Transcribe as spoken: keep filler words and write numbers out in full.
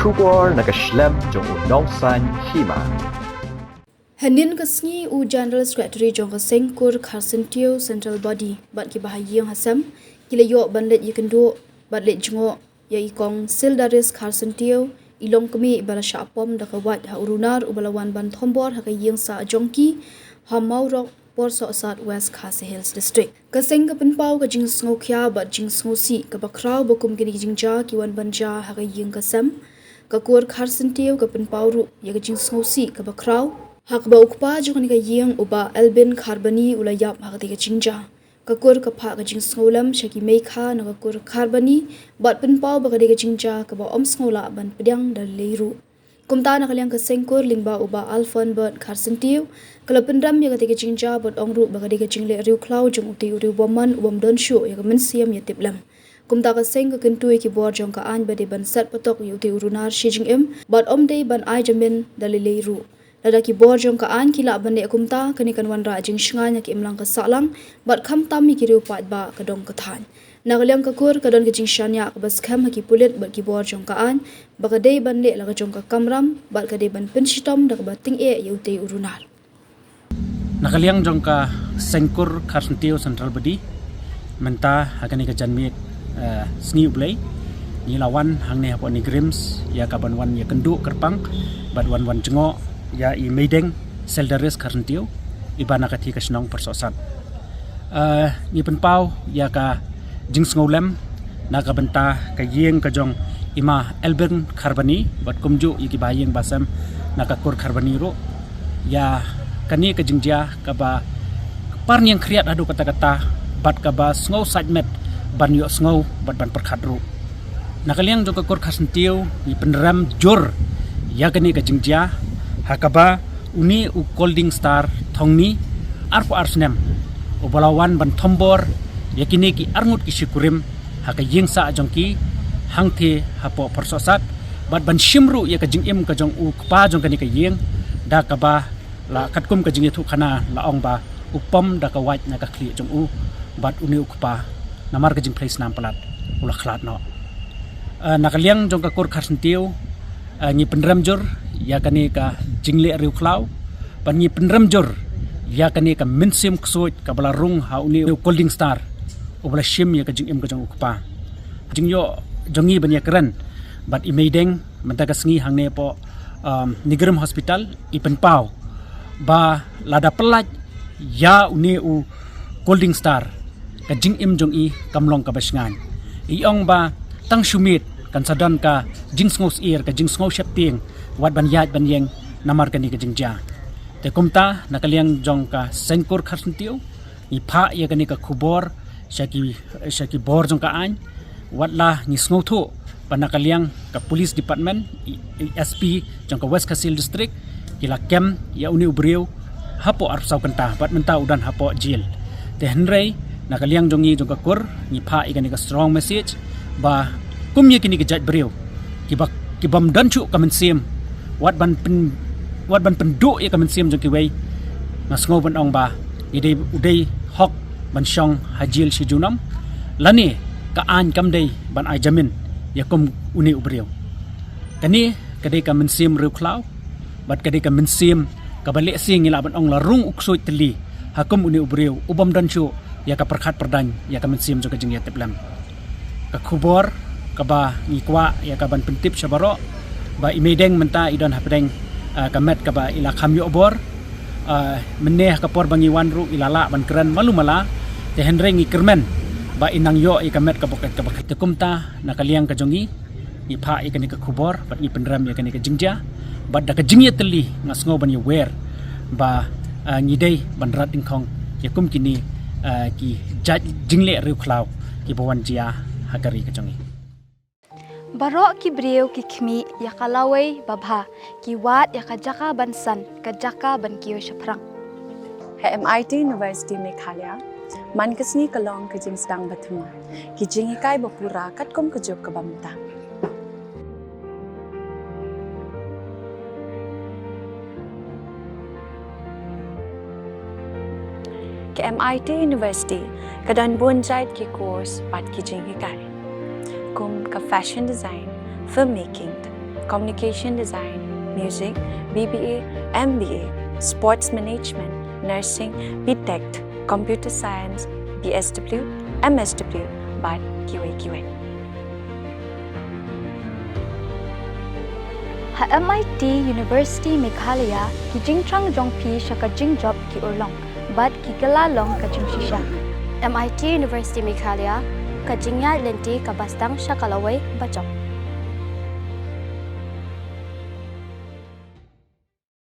Khubor na ka shlem jong u Nongsaiñ Hima. Hynnin ka sngi u General Secretary jong ka Seng Kur Kharsyntiew Central Body bad ki bahaïing ha sem ki la ïoh ban leit ïakynduh bad leit jngoh ïa i Kong Sildaris Kharsyntiew, i longkmie iba la shah pom da ka wait ha u runar uba la wan ban thombor ha ka ïing sah jong ki ha Mawrok, Porsohsat, West Khasi Hills District. Ka seng ka pynpaw ka jingsngewkhia bad jingsngewsih kaba khraw ba kum kine ki jingjia ki wan ban jia ha ka ïing ka sem. Ka Kur Kharsyntiew ka pynpaw ruh ïa ka jingsngewsih kaba khraw ha kaba u kpa jong kane ka ïing, u Bah Elbin Kharbani, u la ïap ha katei ka jingjia. Ka Kur ka phah ka jingsngewlem sha ki meikha na ka Kur Kharbani bad pynpaw ba ka dei ka jingjia kaba ym sngewlah ban pdiang da lei ruh. Kumta, na ka liang ka Seng Kur lyngba u Bah Alfonbert Kharsyntiew ka la pynrem ïa katei ka jingjia bad ong ruh ba ka dei ka jingleh riewkhlaw jong utei u riewbymman u bym don shuh ïa ka mynsiem ïatiplem. Kumta, ka seng ka kyntu ïa ki bor jong ka aiñ ba dei ban set patok ïa utei u runar shi jingim bad ym dei ban ai jamin da lei lei ruh. Lada ki bor jong ka aiñ ki lah ban leh kumta, kane kan wanrah jingshngaiñ ïa ka imlang ka sahlang bad khamtam ïa ki riew paidbah ka dong ka thaiñ. Na ka liang ka Kur ka don ka jingshaniah kaba skhem ha ki pulit bad ki bor jong ka aiñ ba ka dei ban leh la ka jong ka kamram bad ka dei ban pynshitom da kaba tyngeh ïa utei u runar. Na ka liang jong ka Seng Kur Kharsyntiew Central Body, mynta ha kane ka janmiet, eh, Sngi U Blei, ngi la wan hangne hapoh NEIGRIHMS ïa ka ban wan ïakynduh kyrpang bad wan wan jngoh ïa i Meideng Sildaris Kharsyntiew, iba na ka thih ka shnong Porsohsat. Eh, ngi pynpaw ïa ka jingsngewlem na ka bynta ka ïing ka jong i Ma Elbin Kharbani bad kumjuh ïa ki bahaïing bahasem na ka Kur Kharbani ruh ïa kane ka jingjia kaba parniang khriat haduh katta katta bad kaba sngew sait met ban ïohsngew bad ban pyrkhat ruh. Na ka liang jong ka Kur Kharsyntiew ngi pynrem jur ïa kane ka jingjia ha kaba une u Colding Star Thongni, arphew ar snem, uba la wan ban thombor ïa kine ki arngut ki shikurim ha ka ïing sah jong ki hangthie hapoh Porsohsat bad ban shim ruh ïa ka jingim ka jong u kpa jong kane ka ïing da kaba la katkum ka jingïathuhkhana la ong ba u pom da ka wait na ka khlieh jong u bad une u kpa namar ka jingphlei snam palat u la khlad noh. Eh, na ka liang jong ka Kur Kharsyntiew, eh, ngi pynrem jur ïa kane ka jingleh riewkhlaw bad ngi pynrem jur ïa kane ka mynsiem ksuid kaba la rung ha une u Colding Star uba la shim ïa ka jingim ka jong u kpa. Jingïoh jong ngi ban ïakren bad i Meideng mynta ka sngi hangne hapoh, um, NEIGRIHMS Hospital, i pynpaw ba lada pyllait ïa une u Colding Star, ka jingim jong i kam long kaba shngaiñ. I ong ba tang shu miet kan sa don ka jingsngewsyier, ka jingsngew sheptieng wat ban ïaid ban ïeng namar kane ka jingjia. Te kumta, na ka liang jong ka Seng Kur Kharsyntiew, ngi phah ïa kane ka khubor sha ki, sha ki bor jong ka aiñ, wat la ngi sngewthuh ba na ka liang ka Police Department, i, i S P jong ka West Khasi Hills District, ki la kem ïa une u briew hapoh arphew saw kynta bad mynta u don hapoh jail. Te hynrei na ka liang jong ngi jong ka Kur ngi phah ïa kane ka strong message ba kum ïa kine ki jait briew kiba, kibym don shuh ka mynsiem wat ban pyn, wat ban pynduh ïa ka mynsiem jong kiwei, nga sngew ban ong ba i dei, u dei hok ban shong ha jail shi junom, lane ka aiñ kam dei ban ai jamin ïa kum une u briew. Kane ka dei ka mynsiem riewkhlaw bad ka dei ka mynsiem kaba lehse ngi lah ban ong la rung u ksuid tylli ha kum une u briew u bym don shuh ïa ka pyrkhat pyrdaiñ ïa ka mynsiem jong ka jingïatiplem. Ka khubor kaba ngi kwah ïa ka ban pyntip sha baroh ba i Meideng mynta i don hapdeng, ah, ka met kaba i la kham ïoh bor. Ah, mynne ha ka por ba ngi wan ruh i la lah ban kren malu mala, te hynrei ngi kyrmen ba i nang ïoh ïa ka met kaba, kaba, te kumta na ka liang ka jong ngi ngi phah ïa kane ka khubor bad ngi pynrem ïa kane ka jingjia bad da ka jingïatylli nga sngew ban ïawer ba, ah, ngi dei ban rat dyngkhong ïa kum kine, ah, ki jait jingleh riewkhlaw kiba wan jia ha ka ri ka jong ngi. Baroh ki briew ki khmih ïa ka lawei babha, ki wad ïa ka jaka ban san, ka jaka ban kiew shaphrang. Ha M I T University Meghalaya, man ka sngi ka long ka jingsdang bathymmai, ki jinghikai bapura katkum ka juk kaba mynta. Ka M I T University ka don bun jait ki course bad ki jinghikai, kum ka fashion design, filmmaking, Communication Design, Music, B B A, M B A, Sports Management, Nursing, B Tech, Computer Science, B S W, M S W, bad Q A Q A. Ha M I T University Meghalaya, ki jingthrang jong phi sha ka jingjop ki urlong bad ki kylla long ka jingshisha. M I T University Meghalaya, ka jingïaid lynti kaba sdang sha ka lawei bajop.